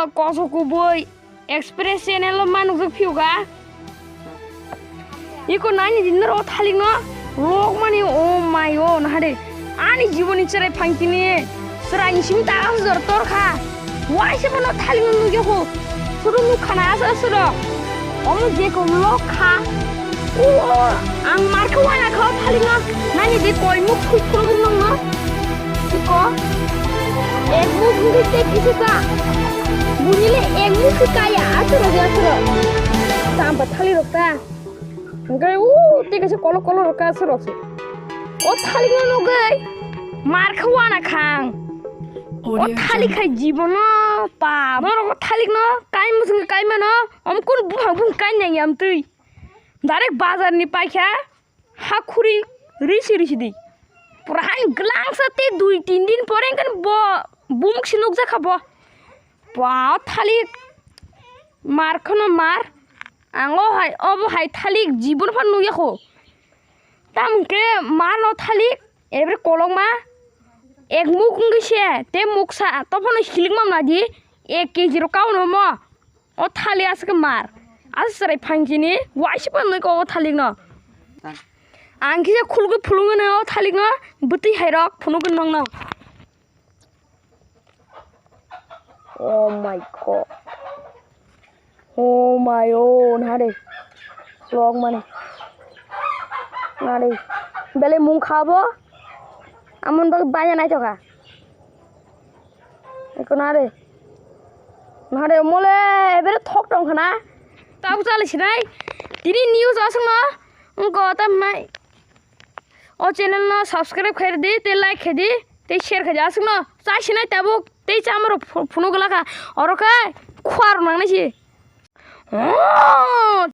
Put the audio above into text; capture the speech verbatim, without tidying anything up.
Koso kubui Express channel o ma nukjak phiyo ga. Iko nani din ro thalik no lok mani, oh my, oh, nahade. Ani jiboni chwrai phangtini chwrai ni simi ta aswk jor tor kha. Waisa bono thalik no nukya kho. Suru nuk khana asa suro. Omo je ko lok kha. Oh, ang mar kha wana kha thalik no. Nani de koi muk khuk khuk nong no. Iko. Ek muk ngi te kisi ka. Bunile ek muk kaya asuro je asuro. Tamba thalik rok ta. Hingke u tei kaisa kolok kolok rok kaisa rok se. O thalik no nugui mar khe wana khang. O thalik khai jibono pap. Norok o thalik no kai musung kai mano. Om kun buphang buphang kai nang yam tui. Direct bazar ni paikha ha khuri risi risi di. Pura hai glangsa te dui tin din pore kan bo bumuk si nukjakha bo. Ba thalik mar khono mar. Ang o hai, obo hai thalik jibon phan nukya kho. Tamo khe mar no thalik, ebre kolokma ek muk wngwi se, te muksa to phano hilik mam nadi, ek K G rok kaono mo. O thalik aswk mar. Aswk chwrai phangchini, waisa phan nukha o thalik no. Ang kisa khulugwi phulungwi no o thalik no, bwtwi hai rok phunugwi nongno. Oh my God. Oh my, oh, nare. Vlog mani. Nare. Bele mung khabo. Amon bak banya nai toka. Eko nare. Nare mole ebere thok tong khana. Tau chale sinai. Tini news asung no. Ngo tam mai. O channel no subscribe khaidi, tei like khaidi, tei share khaidi. Aswkno chai sinai tabuk tei chamaro phu-, phunuk glakha. Oro khe khuar nangnai si. Oh!